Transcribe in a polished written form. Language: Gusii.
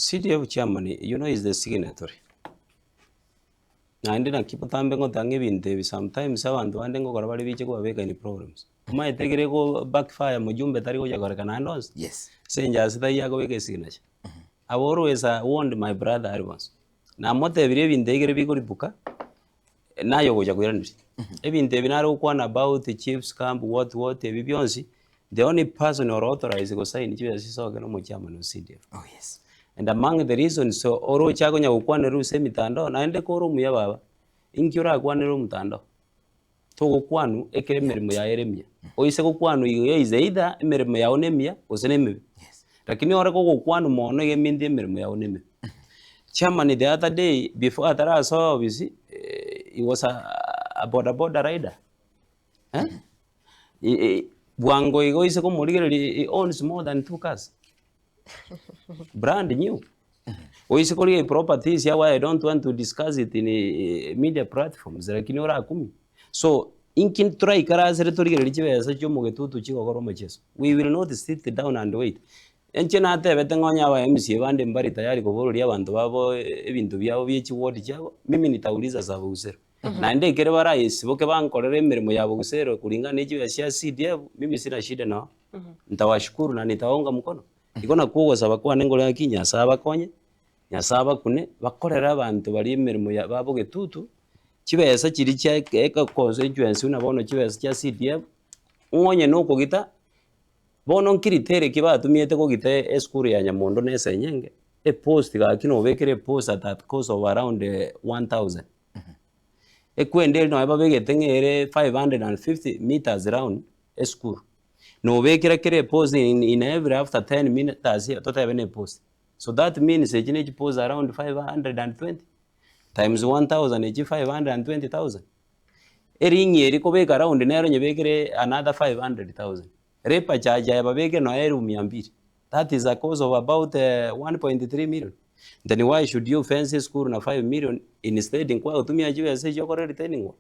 CDF chairman, you know is the signatory. Naende naki botambe ngoteba ng'a ebinto ebi sometimes abanto bande ngokora bare biche kobabeka in problems. Omanyete ekere ego backfire mojumbe tari gocha korekana ande onsi, Yes. ase enchera ase taiyo akobeka esignature. I've always warned my brother Alphonse, namotebirie ebinto ekere bikoripuka, naye ogocha koiraneria. Ebinto ebi nare gokwana about chiefs camp what what ebi bionsi, the only person ore authorized gosign chibesa chisoke na omochairman o CDF. Oh yes. And among the reasons oroche akonya gokwanera ase emitandao naende kore omuya baba, inki orakwanere omotandao? Togokwanwa ekero emeremo yaye ere emiya. Oise gokwanwa igo is either emeremo yao na emiya gose na emebe. Yes. Lakini ore kogokwanwa mono iga eminto emeremo yao na emebe. Chairman the other day before atarasoa ofisi he was a boda boda rider eh, bwango iga oise komorigereria he owns more than two cars. Brand new. Oise korigia properties yao I don't want to discuss it in media platforms lakini orakumie. So inki toraikaransere torigererie chibesa chia omogetutu chigokora omocheso? We will not sit down and wait. Inche natebete ng'a onye aba MCA bande mbari tayari kobororia abanto babo ebinto biabo bie chiward chiabo, mimi nitauliza za Bogusero. Naende ekere baraesiboke bankorere emeremo ya Bogusero kulingana ne chibesa chia CDF, mimi sina shida nao. Ntawashukuru na nitawaunga mkono. Igo nakwo ogosaba kwane nkore ng'aki Nyasae abakonye, Nyasae abakune, bakorere abanto baria emeremo ya babo getutu, chibesa chiria chia eke constituency buna bono chibesa chia CDF, ng'a onye na okogita, bono nkiritere ki batumiete kogita esukuru ya Nyamondo na esenyenge, epost gaki nobekere epost at at cost of around 1000. Ekwende eria nonye babegete ng'a ere 550 meters round esukuru, nobekera kera epost in in every after 10 meters totebe na epost. So that means echi ne chipost around 520 times 1000 echi 520,000. Ering'i eri kobeka round nero nyebekere another 500,000. Labour charge aye babeke nonya elfu mia mbili. That is a cost of about 1.3 million. Then why should you fence esukuru na 5 million instead nkwagotumia chibesa echio okore retaining wall?